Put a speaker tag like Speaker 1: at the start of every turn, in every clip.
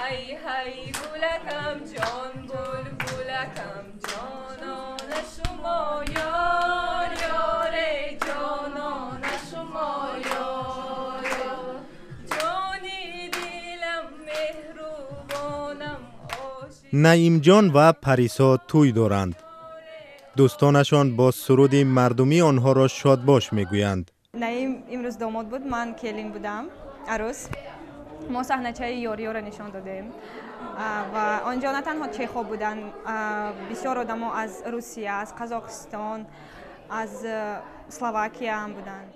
Speaker 1: Ҳай ҳай, гулакам, ҷон булбулакам, ҷонона шумо, ёр ёре, ҷонона шумо, ёр ёр, ҷони дилам, меҳрубонам.
Speaker 2: Наимҷон ва Парисо тӯй доранд. Дӯстонашон бо суруди мардумӣ онҳоро шодбош мегӯянд.
Speaker 3: Наим имрӯз домод буд, ман келин будам, арӯс. Мо саҳначаи ёрёро нишон додем ва он ҷо на танҳо чехҳо буданд, бисёр одамо аз Русия, аз Қазоқистон, аз Словакия ҳам буданд.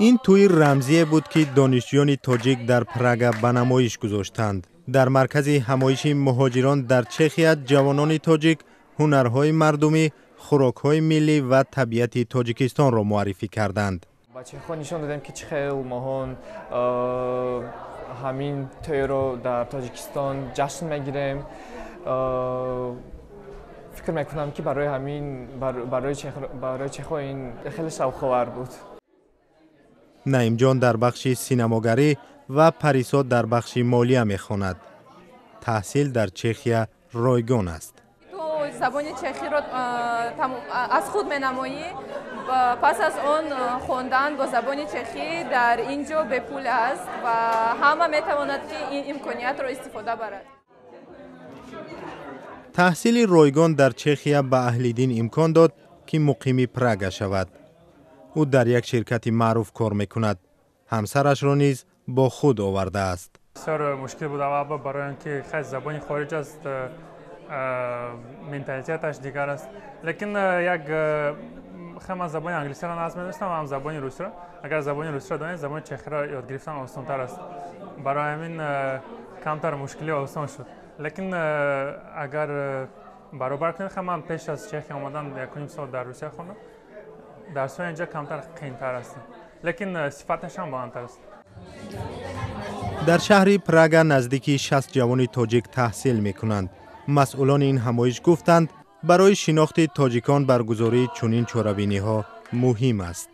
Speaker 2: Ин тӯи рамзие буд, ки донишҷӯёни тоҷик дар Прага ба намоиш гузоштанд. Дар маркази ҳамоиши муҳоҷирон дар Чехия ҷавонони тоҷик ҳунарҳои мардумӣ, хӯрокҳои миллӣ ва табиати Тоҷикистонро муаррифӣ карданд.
Speaker 4: Ба чехҳо нишон додем, ки чӣ хел моҳон ҳамин тӯйро дар Тоҷикистон ҷашн мегирем. Фикр мекунам, ки барои ҳамин барои чехҳо ин хеле шавқовар буд.
Speaker 2: Наимҷон дар бахши синамогарӣ ва Парисо дар бахши молия мехонад. Таҳсил дар Чехия ройгон аст.
Speaker 1: Ту забони чехиро аз худ менамоӣ, пас аз он хондан бо забони чехӣ дар ин ҷо бепул аст ва ҳама метавонад, ки ин имкониятро истифода барад.
Speaker 2: Таҳсили ройгон дар Чехия ба Аҳлиддин имкон дод, ки муқими Прага шавад. Ӯ дар як ширкати маъруф кор мекунад. Ҳамсарашро низ бо худ овардааст.
Speaker 5: Бисёр мушкил буд аввал, барои он ки хай забони хориҷ аст, менталитеташ дигар аст, лекин як хай ман забони англисиро нағз медонистам ва ҳам забони русиро. Агар забони русиро донед, забони чехиро ёд гирифтан осонтар аст. Барои ҳамин камтар мушкилӣ осон шуд. Лекин агар баробар кунед, хай ман пеш аз Чехия омадан 1,5 сол дар Русия хондам, дарсҳои инҷа камтар қиинтар ҳастанд, лекин сифаташ ҳам баландтар аст.
Speaker 2: Дар шаҳри Прага наздики 60 ҷавони тоҷик таҳсил мекунанд. Масъулони ин ҳамоиш гуфтанд, барои шинохти тоҷикон баргузории чунин чорабиниҳо муҳим аст.